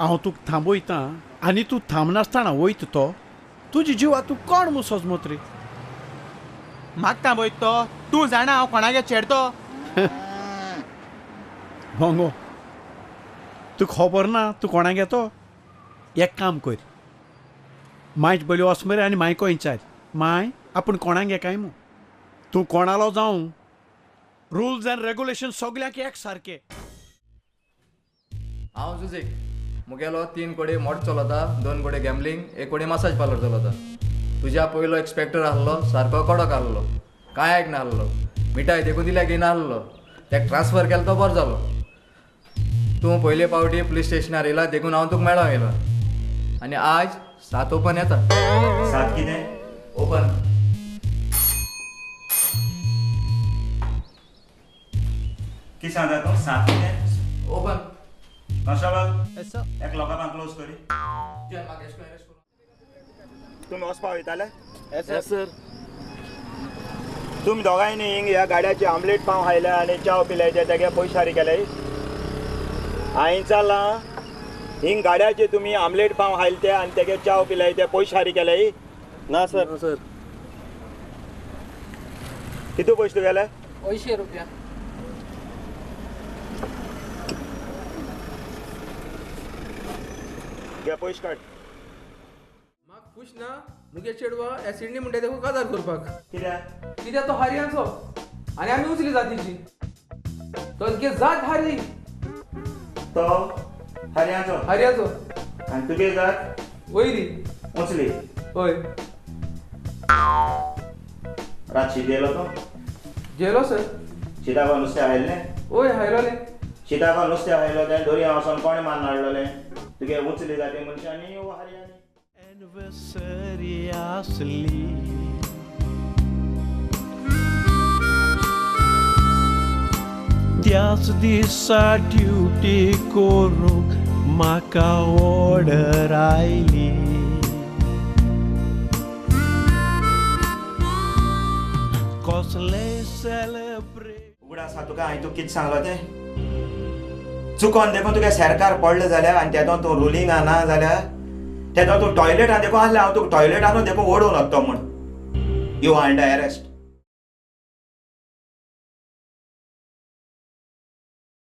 हांव तुका थांबयता आनी तूं थांबनासतना वयता तो तुजी जिवा तूं कोण म्हूण सजमत रे? म्हाका थांबयत तो? तूं जाणा हांव कोणागे चेडतो? भोंगो, तुका खबर ना तूं कोणागे तो? एक काम कर, मायच बली वच मरे आनी मायको विचार माय आपूण कोणागे काय म्हूण. तूं कोणालो जावं, रुल्स अँड रेगुलेशन सगल्यांक एक सारके. हांव जुजीक, मुगेलो 3 कोडी मोट चलता, 2 कोडी गॅम्बलिंग, 1 कोडी मसाज पार्लर चलता. तुज्या पयलो इन्स्पेक्टर आहलो, सारको कडक आहलो, कांय आयकना आहलो, मिठाय देखून दिल्या घेयना आहलो, तेका ट्रान्सफर केलो तो बरो जालो. तूं पयले पावटी पुलीस स्टेशनार येयला देखून हांव तुका मेळोंक येयलो आनी आज 7 ओपन येता. 7 कितें? ओपन. कितें सांगता तूं? 7 कितें? ओपन. कॉन्स्टेबल, एक लोकांक क्लोज करी. तुमी वचपा वयताले? Yes sir. तुमी दोगांयनी हिंग ह्या गाड्याची आमलेट पाव खायले आनी च्याव पिले ते तेगे पयशारी केले. हांवें विचारलां हिंग गाड्याचे तुमी आमलेट पाव खायले ते आनी तेगे च्याव पिले ते पयशारी केले? ना सर. सर कितू पयशे तुगेले? 100 रुपया. घे पयशे काड. म्हाका खुश ना मुगे चेडवा एसिडनी म्हणटा तेका काजार करपाक. कित्याक? कित्याक तो हरियांचो आनी आमी उचली जातीची, तो जात हारी. तो हरियांचो? हरियांचो. आनी तुगे जात? वयली. उचली? हय. रातशी जेलो तो? जेलो सर. शिताको नुस्तें हायलें? हय हायलोलें. शिताको नुस्तें हायलो तें दोरया वचोन कोणें मारून हाडलोलें? तुगे उचली जाती मनशांनी वो हरियांनी? एनिवर्सरी आसली त्याच दिसा ड्युटी करूंक म्हाका ऑर्डर आयली. कसले सेलेब्रेट उगडास आसा तुका हांवें तुका कितें सांगलो तें? चुकोन देखून तुगे सरकार पडलें जाल्यार आनी तेदो तूं रुलिंगा ना जाल्यार तेदो तूं टॉयलेटान देखून आहलें हांव तुका टॉयलेटानूच देखून ओडून वतलो म्हूण. You are under arrest.